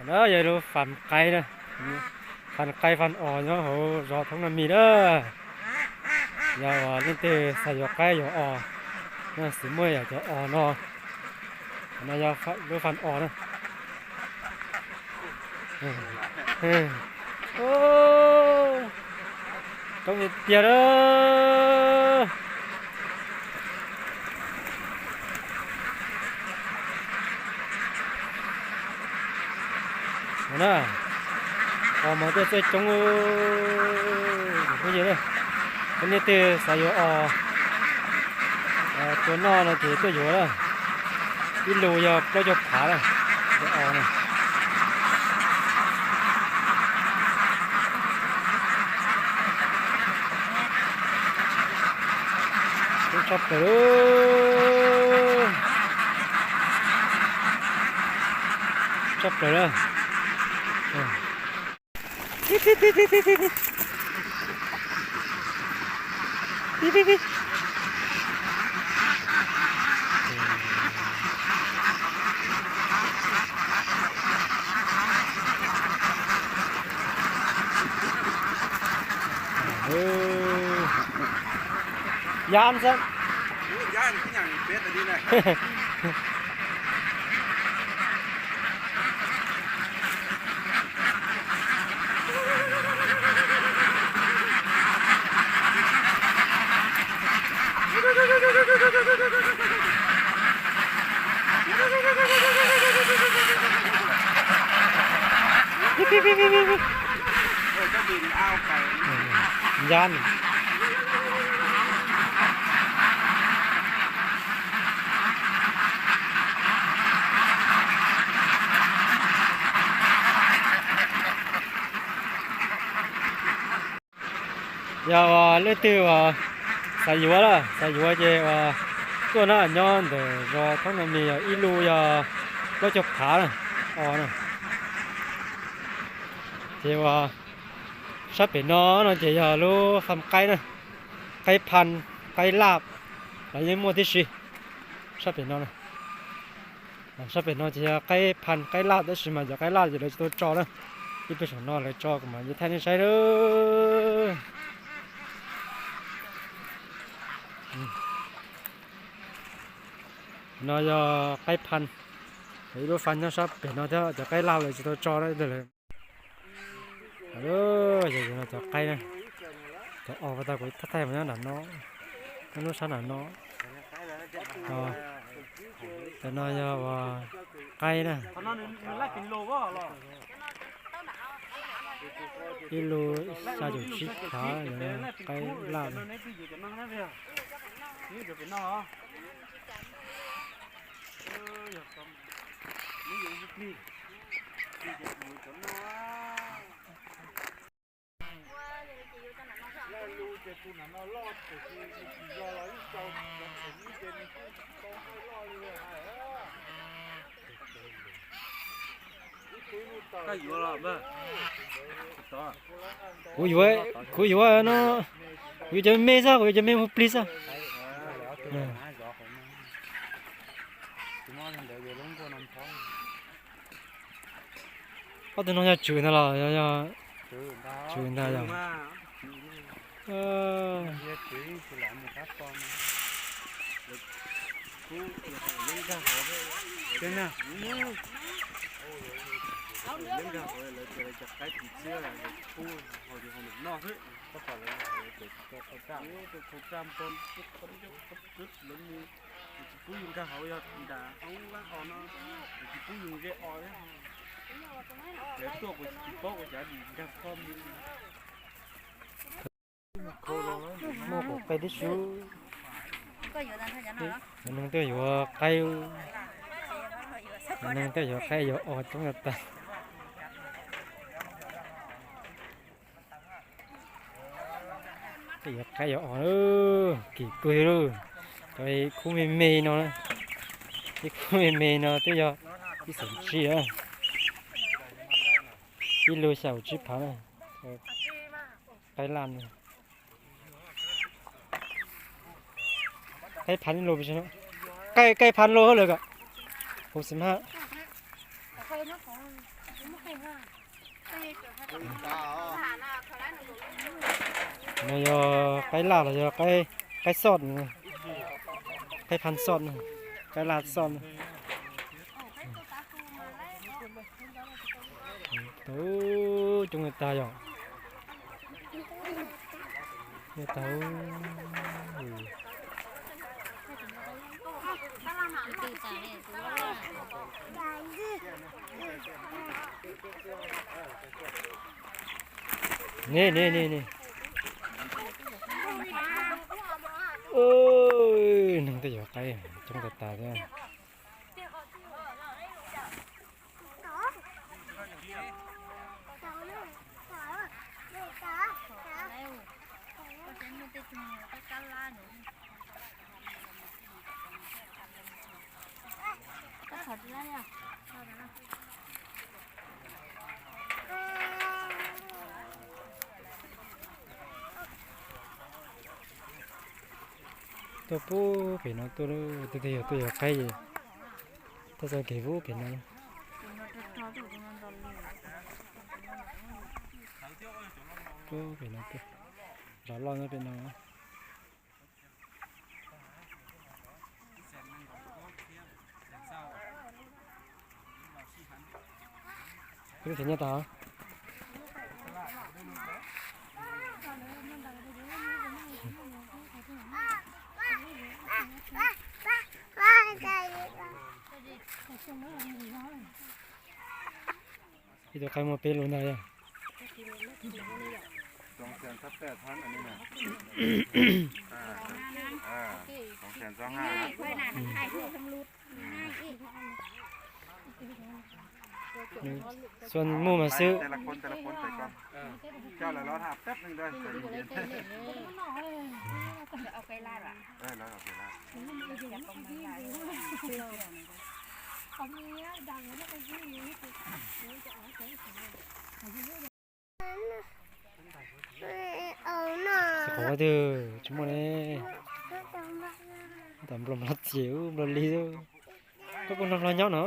No yog lub fas qaib na, fas qaib fas os nyob hauv zos Thoob Nab Mis na. Yog uas leej twg xav yuav qaib yuav os, xws muaj yam cov os no, no yog lub fas os na. Coob tiag tiag na. Os na, os mas tuaj txawj coob. Phooj ywg, leej twg xav yuav os tua noj no ces tuaj yuav na. Ib lus yog plaub caug phav na, cov os na. Coob tshaj plaws, tshaj plaws na. Yam xwb. Yam. Yog uas leej twg uas xav yuav lawm, xav yuav ces uas tuaj na, nyob ntawm zos Thoob Nab Mis, yog ib lus yog plaub caug phav na, os na. Ces uas sab pem no no ces yog lub fam qaib na, qaib phaj, qaib laj, los yeej muaj tib si. Sab pem no, sab pem no ces yog qaib phaj qaib laj, tab sis mas cov qaib laj ces lawv tsis tau tso na. Ib pliag saum no lawv tso kuv mam li thaij nej saib na. No yog qaib phaj, ib lub fam nyob sab pem no thiab, cov qaib laj lawv tsis tau tso na. Yog no cov qaib na, cov os uas tau kuv thaij mas nyob nram no, nyob lub sab nram no. Cov no yog uas qaib na. Ib lub xya caum tsib phav, qaib laj na. Kuv yuav, kuv yuav no, kuv yuav cov me xwb, kuv yuav cov me hu plig xwb. Ob tug no yog tswm ntag los yog, yog tswm ntag yog. Tsis pub yus nkag hauv, yog nram hauv lab os no, tsis pub yus ze os thiab. Lawv tuaj kuv tsis paub ua cas dim nkag kho mus. Muaj kuv qe tib si. Neeg tuaj yuav qaib, neeg tuaj yuav qaib yuav os coob tag. Tuaj yuav qaib yuav os, kim kawg li. Cov khub me me no, ib khub me me no twb yog ib xeem tsib, ib lub xya caum tsib phav na. Qaib laj, qaib phav loj, qaib phav loj lawm kom, kuv xav mas No yog qaib laj los yog qaib xoj, qaib phan xoj, qaib laj xoj. Tau coob tag yog. Tau. Ne ne ne ne. Neeg twb yuav qaib coob tas tas thiab. Tuaj pub pem no tuaj, twb yog tuaj yog qaib, tuaj txog kev pub pem no. Pub pem no tuaj, zov loj nyob pem no. Koj thiaj nyob tau. Ib tug qaib muaj peb lub ntag yog. Xuas muaj mas xwb. Xav qhov twg tsis muaj ne. Tam nplog nplog txiv nplog li. Koj kuj nplog nplog nyob no.